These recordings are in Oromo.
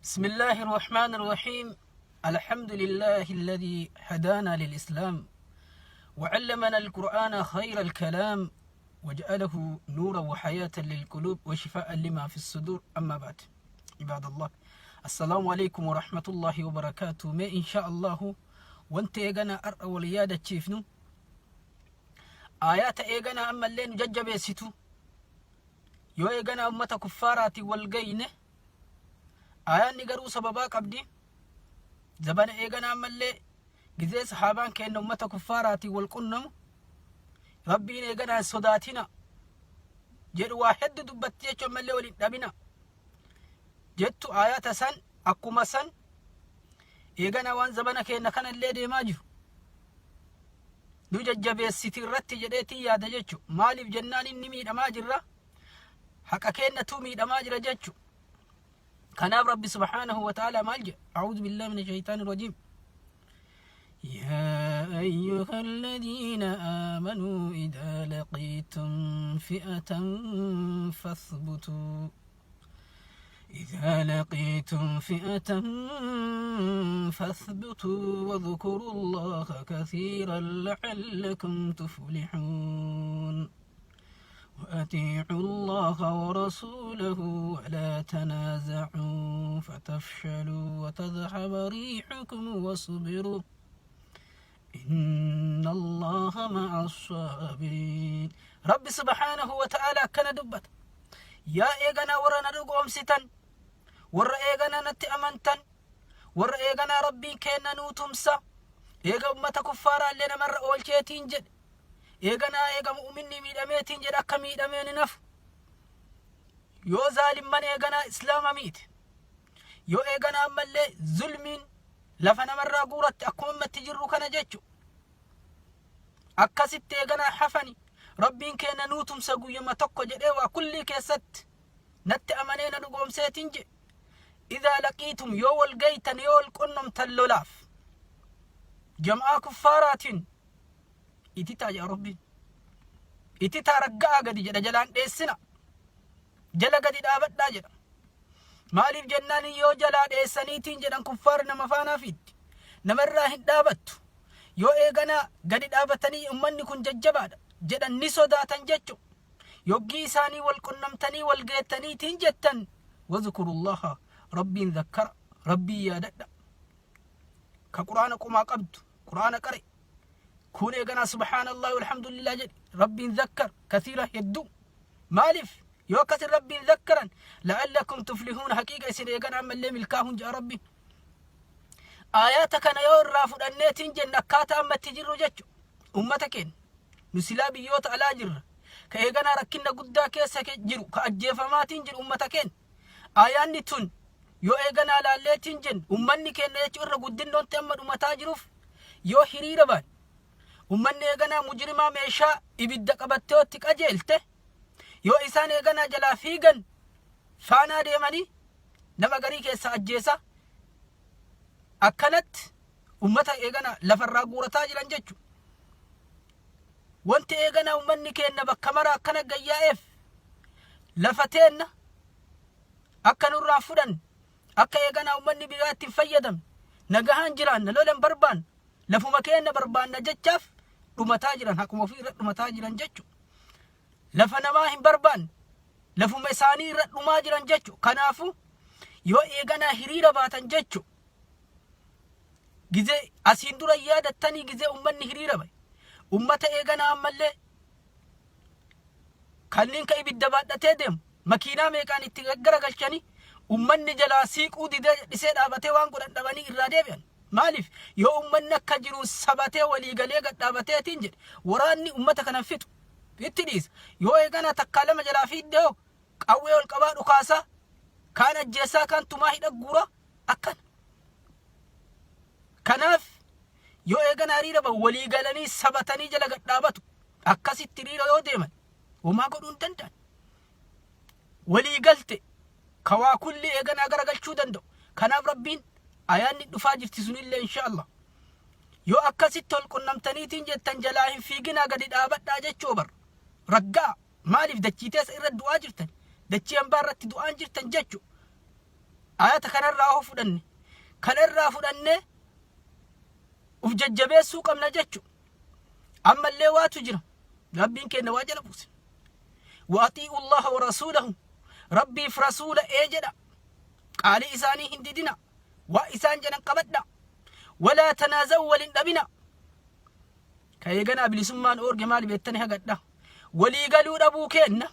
بسم الله الرحمن الرحيم. الحمد لله الذي هدانا للإسلام وعلمنا القرآن خير الكلام وجعله نورا وحياة للقلوب وشفاء لما في الصدور. أما بعد، عباد الله، السلام عليكم ورحمة الله وبركاته. ما إن شاء الله وانت إيغانا أرأى وليادة تشيفنو آيات إيغانا أما اللي نججب yoo eegana ummata kuffaaraatiin wal gayne. Aayaanni garuu sababaa qabdi. Zabana eegana ammallee gizee sahaabaan keenna ummata kuffaaraatiin wal qunnamu, Rabbiin eeganaa hin sodaatina jedhu, waa heddu dubbatti jechuun ammallee waliin dhabina jettu. Aayaata san akkuma san eegana waan zabana keenna kanallee deemaa jiru nu jajjabeessiti irratti jedheetiin yaada jechu. Maaliif jennaan, inni miidhamaa jirra, haqa keennatu miidhamaa jira jechu. Kanaaf Rabbi subhaanahu wa ta'ala maal jedha? A'uudhu billahi mina shaytaani rajiim. يا أيها الذين آمنوا إذا لقيتم فئة فاثبتوا، إذا لقيتم فئة فاثبتوا واذكروا الله كثيرا لعلكم تفلحون، وأطيعوا الله ورسوله ولا تنازعوا فتفشلوا وتذهب ريحكم واصبروا إن الله مع الصابرين. رب سبحانه وتعالى كان دبت yaa eeganaa warra na dhugoomsitan, warra eeganaa natti amantan, warra eeganaa Rabbiin keenna nuu tumsa, eega ummata kuffaaraallee namarra oolcheetiin jedhe, eeganaa eega mu'uminni miidhameetiin jedhe, akka miidhameen hin hafu. Yoo zaalimman eeganaa islaama miite, yoo eeganaa ammallee zulmiin lafa namarraa guuratte, akkuma ammatti jirru kana jechu, akkasitti eeganaa hafani, Rabbiin keenna nuu tumsa guyyuma tokko jedhee, waa kullii keessatti natti amanee na dhugoomseetiin jedhe. Idaa laqiitum, yoo wal gaytan, yoo wal qonnomtan lolaaf jam'aa kuffaaraatiin, ititaa jedha Rabbiin. Ititaa, ragga'aa gadi jedha, jalaan dheessina, jala gadi dhaabadhaa jedha. Maaliif jennaan, yoo jalaa dheessaniitiin jedhan, kuffaar nama faanaa fiiddi, namarraa hin dhaabattu. Yoo eeganaa gadi dhaabatanii ummanni kun jajjabaadha jedhan, ni sodaatan jechu. Yoggii isaanii wal qunnamtanii wal geettaniitiin jettan, wazkurullaha, Rabbiin zakkara, Rabbiin yaadadha. Ka Quraana qumaa qabdu Quraana qare kun eeganaa subhaanallah walhamdulillah jedhe, Rabbiin zakkar kasiira hedduu. Maaliif yoo akkasin Rabbiin zakkaran, la'allakum tuflihuun, haqiiqa isin eegana ammallee milkaahuun jedha Rabbiin. Aayaata kana yoo irraa fudhanneetiin jenne, akkaataa amma itti jirru jechu, ummata keenya nu silaa biyyoota alaa jirra, ka eeganaa rakkinna guddaa keessa jiru, ka ajjeefamaatiin jiru ummata keenya. Aayaanni tun yoo eeganaa laalleetiin jenne, ummanni keenya jechuu irra guddinnoonti amma dhumataa jiruuf, yoo hiriira baan ummanni eeganaa mujrimaa meeshaa ibidda qabattee itti qajeelte, yoo isaan eeganaa jalaa fiigan faanaa deemanii nama garii keessaa ajjeesa, akkanatti ummata eegana lafarraa guurataa jiran jechu. Wanti eegana ummanni keenna bakka mara akkana gayyaa'eef, lafa teenna akka nurraa fudhan, akka eeganaa ummanni biraa ittiin fayyadamne, nagahaan jiraanna, lola hin barbaannu, lafuma keenna barbaanna jechaaf dhumataa jiran, haquma ofii irra dhumataa jiran jechu. Lafa namaa hin barbaanne, lafuma isaanii irra dhumaa jiran jechu. Kanaafu yoo eeganaa hiriira baatan jechu, gizee asiin dura yaadattanii, gizee ummanni hiriira bahe, ummata eeganaa ammallee kanneen ka ibidda baadhatee deemu makiinaa meeqaan itti gaggaragalchanii, ummanni jalaa siiquu didee dhisee dhaabatee, waan godhan dhabanii irraa deebi'an. Maaliif yoo ummanni akka jiru sabatee walii galee gad dhaabateetiin jedhe, waraanni ummata kana fixu itti dhiisa. Yoo eeganaa takkaa lama jalaa fiiddee hoo, qawwee ol qabaa dhukaasaa, kaan ajjeessaa, kaan tumaa hidha guuraa akkana. Kanaaf yoo eeganaa hiriira bahu, walii galanii sabatanii jala gad dhaabatu. Akkasitti hiriira yoo deeman homaa godhuu hin danda'an. Walii galte kawaa kulli eeganaa garagalchuu danda'u. Kanaaf Rabbiin ayaanni dhufaa jirti sunillee insha Allah. Yoo akkasitti ol qunnamtaniitiin jettan, jalaa hin fiiginaa, gadi dhaabadhaa jechuu bar. Raggaa maaliif dachii teessa irra du'aa jirtan? Dachii hambaa irratti du'aan jirtan jechuu. Ayata kanarraa hoo fudhanne kanarraa fudhannee uf jajjabeessuu qabna jechu. Ammallee waatu jira. Rabbiin keenya waa jala buuse. Wa axii'u Allaha wa rasuulahu. Rabbiif rasuula ee jedha. Qaalii isaanii hin didina. Waa isaan jedhan qabadha. Walaa tanaaza'u wal hin dhabina. Ka eeganaa bilisummaan oorge maali beektani hagadha. Walii galuu dhabuu keenna.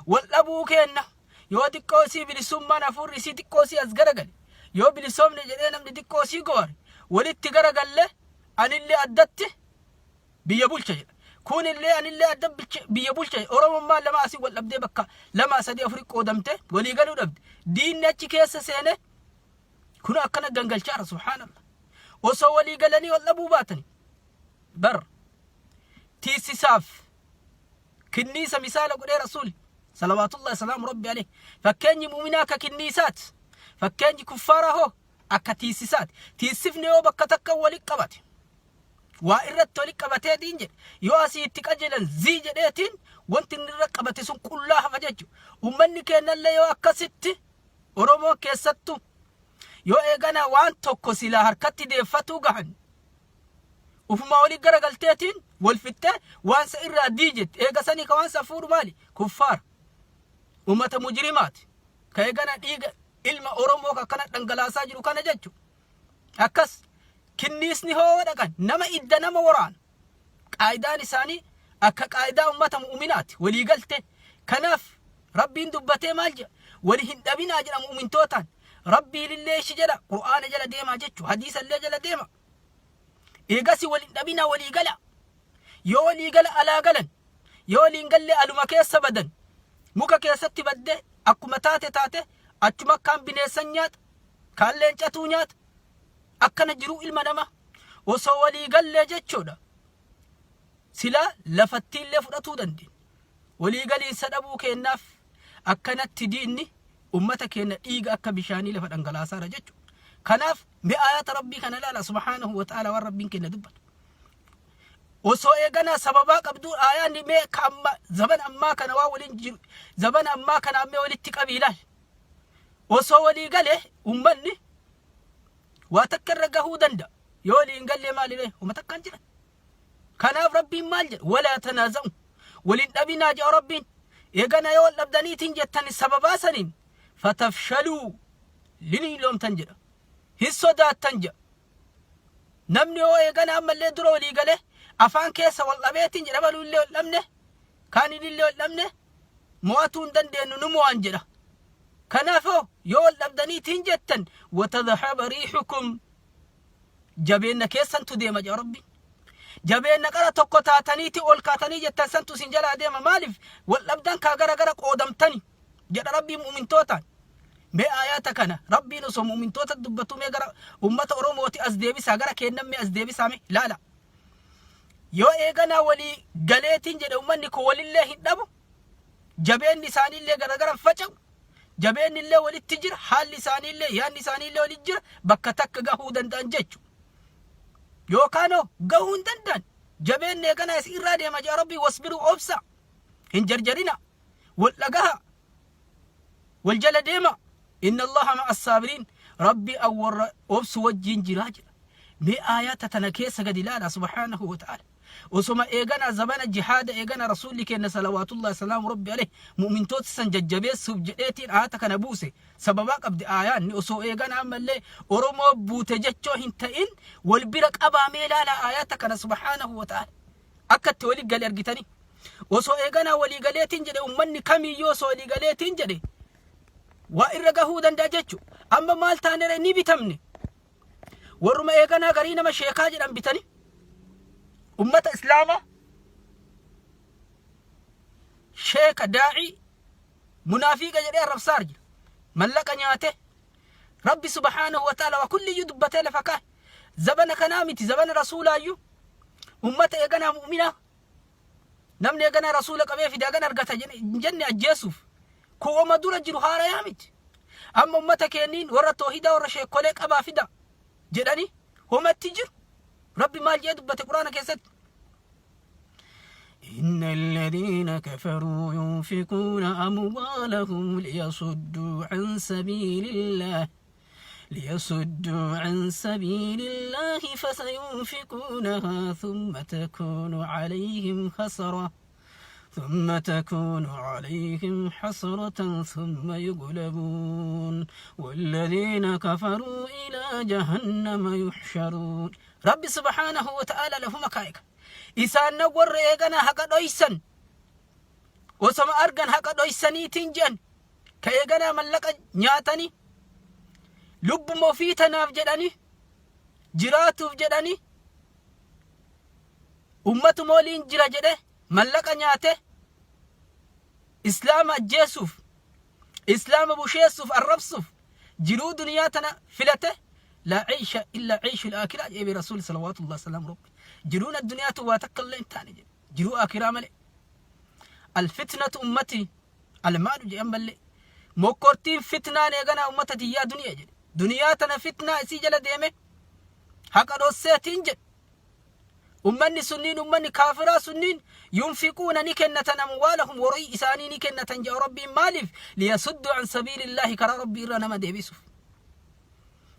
Wal dhabuu keenna. Yoo xiqqoo isii bilisummaan hafuurri isii xiqqoo isii as garagale. Yoo bilisoomne jedhee namni xiqqoo isii goore. Walitti garagalle anillee addatti biyya bulcha jedha. Kunillee anillee adda biyya bulcha jedha. Oromummaan lama asii wal dhabdee bakka lama sadii afurii qoodamte walii galuu dhabde. Diinni achi keessa seene kun akkana gangalchaara subhaanallah. Osoo walii galanii wal dhabuu baatani. Bar tiisisaaf kinniisa misaala godhee rasuuli salawaatullahi salaamu rabbi alayhi. Fakkeenyi mu'minaa akka kinniisaati. Fakkeenyi kuffaaraa hoo akka tiisisaati. Tiisifni yoo bakka takka wali qabate waa irratti wali qabateetiin jedhe yoo asii itti qajeelan zii jedheetiin wanti inni irra qabate sun qullaa hafa jechuudha. Uummanni keenyallee yoo akkasitti Oromoo keessattuu yoo eegana waan tokko silaa harkatti deeffatuu gahan ufumaa wali garagalteetiin wal fixxee waan sa irraa dii jette eega sanii ka waan sa fuudhu maali kuffaara ummata mujrimaati ka eegana dhiiga ilma Oromoo ka akkana dhangalaasaa jiru kana jechu akkas kinniisni hoo dhaqan nama idda nama waraana qaayidaan isaanii akka qaayidaa ummata mu'uminaati walii galte kanaaf Rabbiin dubbatee maal jedha wali hin dhabinaa jedha mu'umintootaan Rabbiinillee ishi jedha qur'aana jala deemaa jechu hadiisallee jala deema eegasi wal hin dhabinaa walii gala yoo walii gala alaa galan yoo waliin galle aluma keessa badan muka keessatti badde akkuma taate taate achuma kaan bineessan nyaata kaan leencatuu nyaata akkana jiruu ilma namaa osoo walii gallee jechuudha silaa lafattiillee fudhatuu dandeenya walii galiinsa dhabuu keennaaf akkanatti diinni ummata keenya dhiiga akka bishaanii lafa dhangalaasaara jechuudha. Kanaaf mee aayaata rabbii kana ilaala subhaanahu wa ta'ala waan rabbiin keenya dubbatu. Osoo eeganaa sababaa qabduu aayaanni mee ka amma zaman ammaa kana waa waliin jiru zaman ammaa kana ammee walitti qabii ilaali. Osoo walii galee ummanni waa takka irra gahuu danda'a. Yoo walii hin gallee maali ree? Homa takka hin jiran. Kanaaf Rabbiin maal jedha? Walaa tanaaza'u. Wal hin dhabinaa jedha Rabbiin. Eegana yoo wal dhabdaniitiin jettan sababaa saniin fatafshaluu liliiloomtan jedha. Hin sodaattan jedha. Namni yoo eegana ammallee dura walii galee afaan keessa wal dhabeetiin jedha baluu illee wal dhabne kaaniin illee wal dhabne mo'atuu hin dandeenyu nu mo'an jedha. Kanaafoo yoo wal dhabdaniitiin jettan watadhaba riixukum jabeenna keessantu deema jedha Rabbiin. Jabeenna qara tokko taataniiti ol kaatanii jettan santu isin jalaa deema maaliif wal dhabdan kaa gara gara qoodamtani jedha Rabbiin mu'mintootaan. Mee aayaata kana Rabbiin osoo mu'mintoota dubbatu mee gara ummata Oromooti as deebisaa gara keennan mee as deebisaa mee laala. Yoo eeganaa walii galeetiin jedhe ummanni kun walillee hin dhabu jabeenni isaaniillee gara gara faca'u jabeenni illee walitti jira haalli isaaniillee yaadni isaaniillee walitti jira bakka takka gahuu danda'an jechu. Yookaan hoo gahuu hin danda'an jabeenni eeganaa isin irraa deema jedha Rabbii wasbiruu obsa hin jarjarina wal dhagaha wal jala deema inna allaha ma'a saabiriin rabbi an warra obsu wajjiin jiraa jedha mee aayaata tana keessa gadi ilaala subhaanahu wa ta'ala osoma eegana zabana jihaada eegana rasuulli keenya salawaatullahi salaamu rabbi alayhi mu'mintoota san jajjabeessuuf jedheetiin aayata kana buuse sababaa qabdi aayaanni osoo eegana ammallee oromoo buute jechoo hin ta'in wal bira qabaa mee ilaala aayaata kana subhaanahu wa ta'ala akka itti walii gale argitanii osoo eeganaa walii galeetiin jedhe ummanni kamiyyuu osoo walii galeetiin jedhe waa irra gahuu danda'a jechu amma maal taanere ni bitamne warruma eeganaa garii nama sheekaa jedhan bitanii ummata islaamaa sheeka daa'ii munaafiqa jedhee arrabsaa jira mallaqa nyaate rabbi subhaanahu wa ta'ala waa kulliyyuu dubbatee lafa kaa'e zabana kanaa miti zabana rasuulaayyuu ummata eeganaa mu'minaa namni eeganaa rasuula qabee fide hagan argata hin jenne ajjeesuuf kun wama dura jiru haarayaa miti amma ummata keenniin warra toohidaa warra sheekkolee qabaa fida jedhanii homatti jiru rabbi maal jedhee dubbate quraana keessatti. إن الذين كفروا ينفقون أموالهم ليصدوا عن سبيل الله ليصدوا عن سبيل الله فسينفقونها ثم تكون عليهم حسرة ثم تكون عليهم حسرة ثم يغلبون والذين كفروا إلى جهنم يحشرون. رب سبحانه وتعالى لهم كايك Isaan warra eeganaa haqa dhoysan osoma argan haqa dhoysaniitiin je'an ka eeganaa mallaqa nyaatanii lubbuma ofii tanaaf jedhanii jiraatuuf jedhanii ummatuma waliin jira jedhe mallaqa nyaate islaama ajjeesuuf islaama busheessuuf arrabsuuf jiruu duniyaa tana filate. Laa ciisha illaa ciishu al-aakiraa jedhe rasuuli salawaatullah salaam. Rabbi jiruun addunyaatu waa takka illee hin taane jedhe jiruu aakiraa malee. Alfitnatu ummatii almaalu jedhe. Ammallee mokkortiin fitnaan eeganaa ummata tiyyaa duniyaa jedhe. Duniyaa tana fitnaa isii jala deeme haqa dhosseetiin jedhe. Ummanni sunniin, ummanni kaafiraa sunniin, yunfiquuna ni kennatan, amwaalahum horii isaanii ni kennatan jedha Rabbiin. Maaliif? Liyasuddu an sabiilillaahi, karaa Rabbii irraa nama deebisuuf,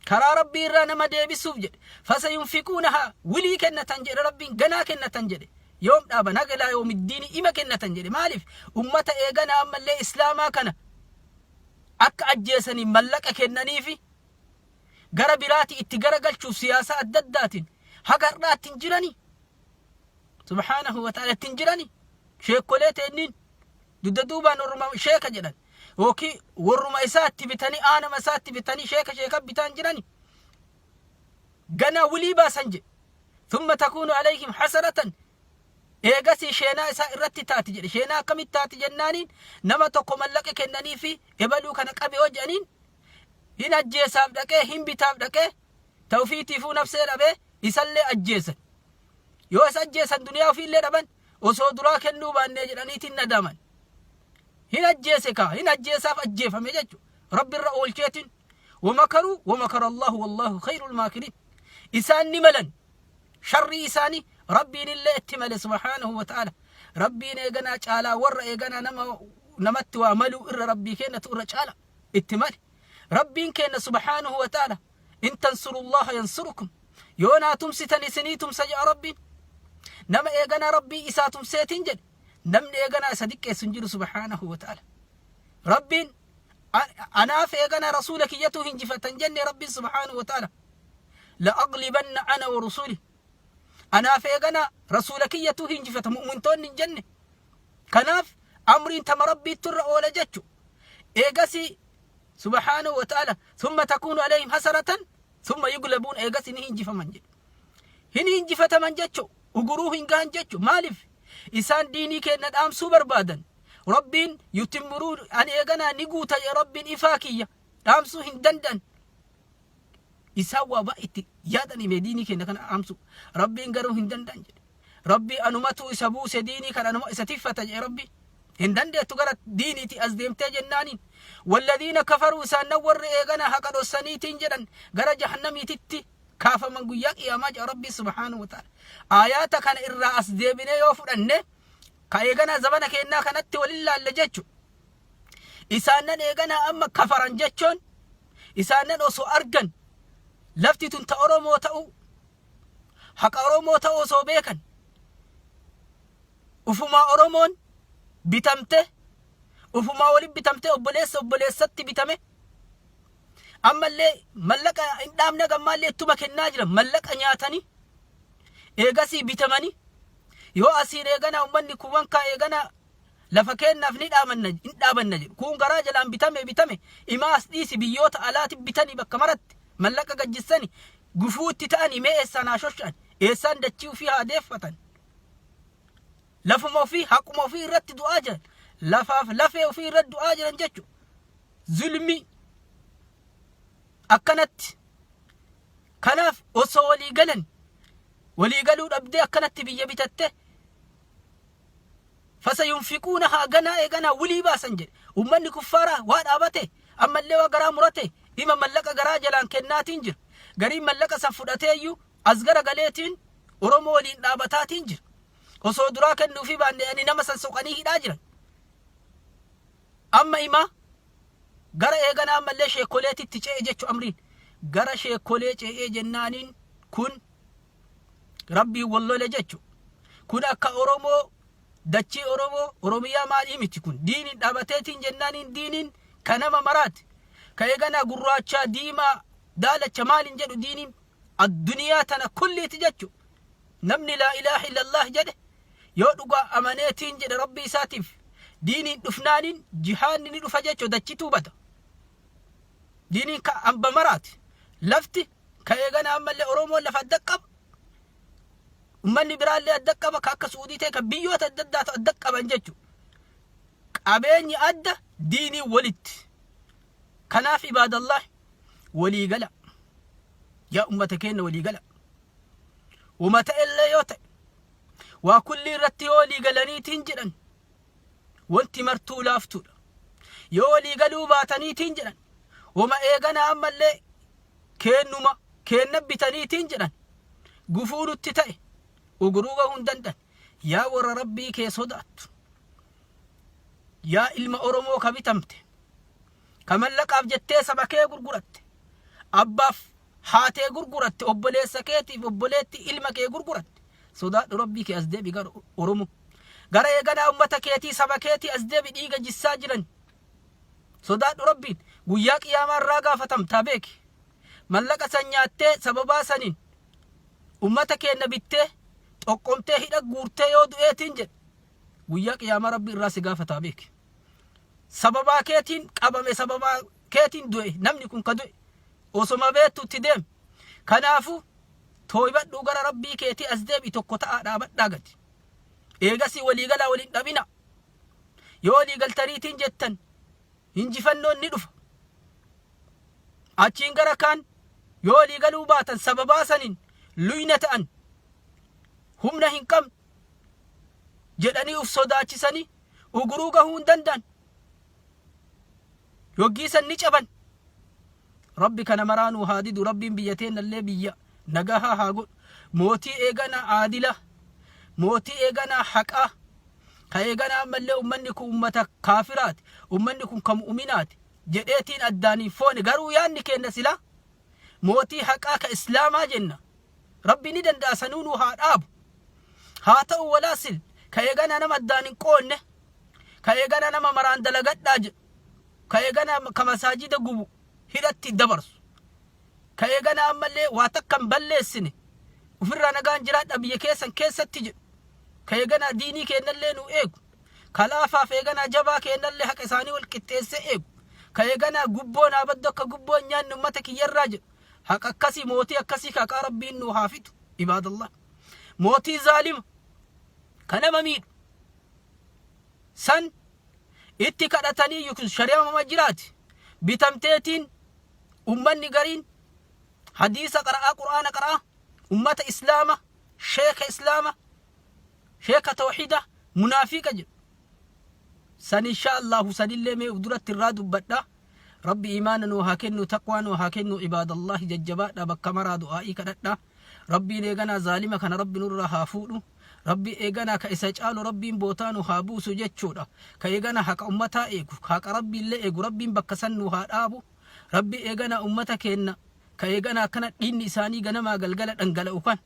karaa Rabbii irraa nama deebisuuf jedhe. Fasayunfiquunahaa wilii kennatan jedhe Rabbiin. Ganaa kennatan jedhe. Yoom dhaaban? Haga ilaa yoomiddiini ima kennatan jedhe. Maaliif? Ummata eeganaa ammallee islaamaa kana akka ajjeesanii mallaqa kennaniifi gara biraati itti gara galchuuf siyaasaa adda addaatiin haga har'aa ittiin jiranii. Subhaanahu wa ta'ala ittiin jiranii. Sheekkolee teenniin dugda duubaan warruma sheeka jedhan yookiin warruma isaa itti bitanii, aanama isaa itti bitanii, sheeka sheeka bitaan jirani. Ganaa wilii baasan jedhe. Thumma takuunu alayhim hasaratan, eegasii sheenaa isaa irratti taati jedhe. Sheenaa akkamitti taati jennaaniin, nama tokko mallaqa kennanii fi ebaluu kana qabe yoo jedhaniin hin ajjeesaaf dhaqee, hin bitaaf dhaqee, tawfiitiifuu nafsee dhabee isallee ajjeesan. Yoo isa ajjeesan duniyaa ofiillee dhaban. Osoo duraa kennuu baannee jedhaniitiin nadaman. Hin ajjeese kaa, hin ajjeesaaf ajjeefame jechuudha. Rabbi irra oolcheetiin. Wamakaruu wamakara Allahu wallaahu khayrul maakiriin. Isaan ni malan sharrii isaanii, Rabbiin illee itti male subhaanahu wa ta'ala. Rabbiin eeganaa caalaa warra eeganaa nama namatti waa maluu irra Rabbii kennatu irra caala itti male. Rabbiin kenna subhaanahu wa ta'ala. In tansurullaha yansurukum, yoo naa tumsitan isinii tumsa jedha Rabbiin. Nama eeganaa Rabbii isaa tumseetiin jedhe namni eeganaa isa diqqeessu hin jiru subhaanahu wa ta'ala. Rabbiin anaaf eeganaa rasuula kiyyatu hinjifatan jenne. Rabbiin subhaanahu wa ta'ala la aglibanna ana wa rusuli, anaaf eeganaa rasuula kiyyatu hinjifata mu'mintoonni hin jenne. Kanaaf amriin tama Rabbiittu irra oola jechu. Eegasii subhaanahu wa ta'ala thumma takuunu alayhim hasaratan thumma yuglabuun, eegasii ni hinjifaman jedhu. Hin hinjifataman jechu, uguruu hin gahan jechu. Maaliif? Isaan diinii keenna dhaamsuu barbaadan. Rabbiin yutimmiruu ani eeganaa ni guuta jee Rabbiin ifaa kiyya dhaamsuu hin danda'an. Isaan waa baay'ee itti yaadanii mee diinii keenya kana dhaamsuu. Rabbiin garuu hin danda'an jedhe. Rabbii anumatu isa buuse, diinii kan anuma isa tiffata jedhe Rabbiin. Hin dandeettu gara diiniiti as deemtee jennaaniin. Walladiina kafaruu, isaan warri eegana haqa dhossaniitiin jedhan gara jahannamiititti kaafaman guyyaa qiyaamaa jedha Rabbiin subhaanahu wa ta'ala. Aayaata kana irraa as deebinee yoo fudhanne ka eeganaa zabana keennaa kanatti walin laalle jechu. Isaannan eeganaa amma kafaran jechuun isaannan osoo argan lafti tun ta Oromoo ta'uu, haqa Oromoo ta'uu osoo beekan, ufumaa Oromoon bitamte, ufumaa waliin bitamte, obboleessa obboleessatti bitame, ammallee mallaqa hin dhaabne, gammaallee ittuma kennaa jiran, mallaqa nyaatanii eegasii bitamanii. Yoo asiin eeganaa ummanni kuwwan kaa eeganaa lafa keennaaf ni dhaabanna hin dhaabanna jedhu, kun garaa jalaan bitame bitame imaa as dhiisi biyyoota alaati bitanii bakka maratti mallaqa gajjissani gufuu itti ta'anii. Mee eessaan haa shosh'an? Eessaan dachii ofii haa deeffatan? Lafuma ofii, haquma ofii irratti du'aa jiran, lafaaf lafee ofii irratti du'aa jiran jechu. Zulmii akkanatti. Kanaaf osoo walii galan walii galuu dhabdee akkanatti biyya bitatte. Fasayunfiquunahaa ganaa eeganaa wilii baasan jedhe. Ummanni kuffaaraa waa dhaabate, ammallee waa garaa murate ima mallaqa garaa jalaan kennaatiin jira. Gariin mallaqa san fudhateeyyuu as gara galeetiin Oromoo waliin dhaabataatiin jira. Osoo duraa kennuufii baanne ani nama san soqanii hidhaa jiran. Amma imaa gara eeganaa ammallee sheekkoleetitti ce'e jechu amriin. Gara sheekkolee ce'ee jennaaniin kun Rabbiin wal lole jechu. Kun akka Oromoo dachii Oromoo Oromiyaa maalii miti kun diiniin dhaabateetiin jennaaniin diiniin ka nama maraati. Ka eeganaa gurraachaa diimaa daalacha maaliin jedhu diiniin addunyaa tana kulliiti jechu. Namni laa ilaaha illallah jedhe yoo dhugaa amaneetiin jedhe Rabbii isaatiif diiniin dhufnaaniin jihaanni ni dhufa jechu dachituu bada. Diiniin ka amba maraati. Lafti ka eegana ammallee Oromoon lafa adda qaba. Ummanni biraallee adda qaba ka akka Su'uudii ta'e ka biyyoota adda addaatu adda qaban jechu. Qabeenyi adda diiniin walitti. Kanaaf ibaadallah walii gala. Yaa ummata keenya walii gala. Uma ta'ellee yoo ta'e waa kullii irratti yoo walii galaniitiin jedhan wanti martuu laaftuudha. Yoo walii galuu baataniitiin jedhan wama eeganaa ammallee keennuma keenna bitaniitiin jedhan gufuu nutti ta'e uguruu gahuu hin dand'an. Yaa warra Rabbii kee sodaattu yaa ilma Oromoo ka bitamte ka mallaqaaf jettee saba kee gurguratte abbaaf haatee gurguratte obboleessa keetiif obboleetti ilma kee gurguratte sodaadhu Rabbii kee as deebi gara Oromoo gara eeganaa ummata keetii saba keetii as deebi dhiiga jissaa jiran sodaadhu Rabbiin guyyaa qiyaamaa irraa gaafatamtaa beeki mallaqa san nyaattee sababaa saniin ummata keenna bittee xoqqomtee hidha guurtee yoo du'eetiin jedhe guyyaa qiyaamaa Rabbi irraa si gaafataa beeki sababaa keetiin qabame sababaa keetiin du'e namni kun ka du'e osoma beektu itti deem kanaafu tooybadhuu gara Rabbii keetii as deebi tokko ta'aa dhaabadhaa gadi eegasii walii galaa waliin dhabina yoo walii galtaniitiin jettan injifannoon ni dhufa achiin gara kaan yoo walii galuu baatan sababaa saniin luyna ta'an humna hin qabnu jedhanii uf sodaachisanii uguruu gahuu hin danda'an yoggii san ni caban Rabbi kana maraa nuu haa didu Rabbiin biyya teennallee biyya nagahaa haa godhu mootii eegana aadila mootii eegana haqaa ka eegana ammallee ummanni kun ummata kaafiraati ummanni kun ka mu'uminaati jedheetiin addaan hin foone garuu yaanni keenna silaa mootii haqaa ka islaamaa jenna Rabbi ni danda'a sanuu nuu haa dhaabu haa ta'u walaa sil ka eegana nama addaan hin qoonne ka eegana nama maraan dalagadhaa jedhu ka eegana ka masaajida gubu hidhatti dabarsu ka eegana ammallee waa takka hin balleessine ufirraa nagaan jiraadha biyya keessan keessatti jedhu ka eeganaa diinii keennallee nu eegu ka laafaaf eeganaa jabaa keennallee haqa isaanii wal qixxeessee eegu ka eeganaa gubboo naa baddu akka gubboo hin nyaanne ummata kiyyarraa jedhu haqa akkasii mootii akkasii ka haqaa Rabbiin nuu haa fidu ibaadallah mootii zaalima ka nama miidhu san itti kadhatanii yookiin shari'amama jiraati bitamteetiin ummanni gariin hadiisa qara'aa qur'aana qara'aa ummata islaama sheeka islaama sheeka tawxiida munaafiqa jedhu san insha allahu sanillee mee uf duratti irraa dubbadha Rabbi iimaana nuu haa kennu taqwaa nuu haa kennu ibaadallahi jajjabaadha bakka maraa du'aa'ii kadhadha Rabbiin eeganaa zaalima kana Rabbi nurraa haa fuudhu Rabbi eeganaa ka isa caalu Rabbiin bootaa nu haa buusu jechuudha ka eeganaa haqa ummataa eegu ka haqa Rabbiillee eegu Rabbiin bakka san nu haa dhaabu Rabbi eeganaa ummata keenna ka eeganaa akkana dhiinni isaanii ganamaa galgala dhangala'u kan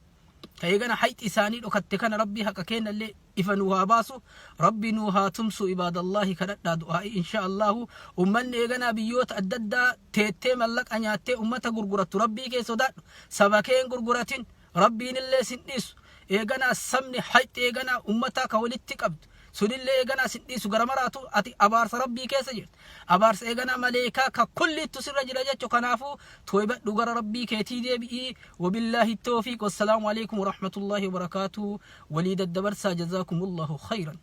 ka eegana hayxi isaanii dhokatte kana Rabbii haqa keennallee ifa nuu haa baasu Rabbi nuu haa tumsu ibaadallahi kadhadhaa du'aa'ii insha Allahu ummanni eeganaa biyyoota adda addaa teettee mallaqa nyaattee ummata gurgurattu Rabbii kee sodaadhu saba kee hin gurguratin Rabbiin illee sin dhiisu eeganaa sabni hayxi eeganaa ummataa ka walitti qabdu sunillee eeganaa sin dhiisu gara maraatu ati abaarsa Rabbii keessa jirta abaarsa eeganaa maleekaa ka kulliittu sirra jira jechu kanaafuu tooybadhu gara Rabbii keetii deebi'ii wabillaahi toofiiq wassalaamu alaikum warahmatullaahi wabarakaatuhu walii daddabarsaa jazaakumullahu khayran.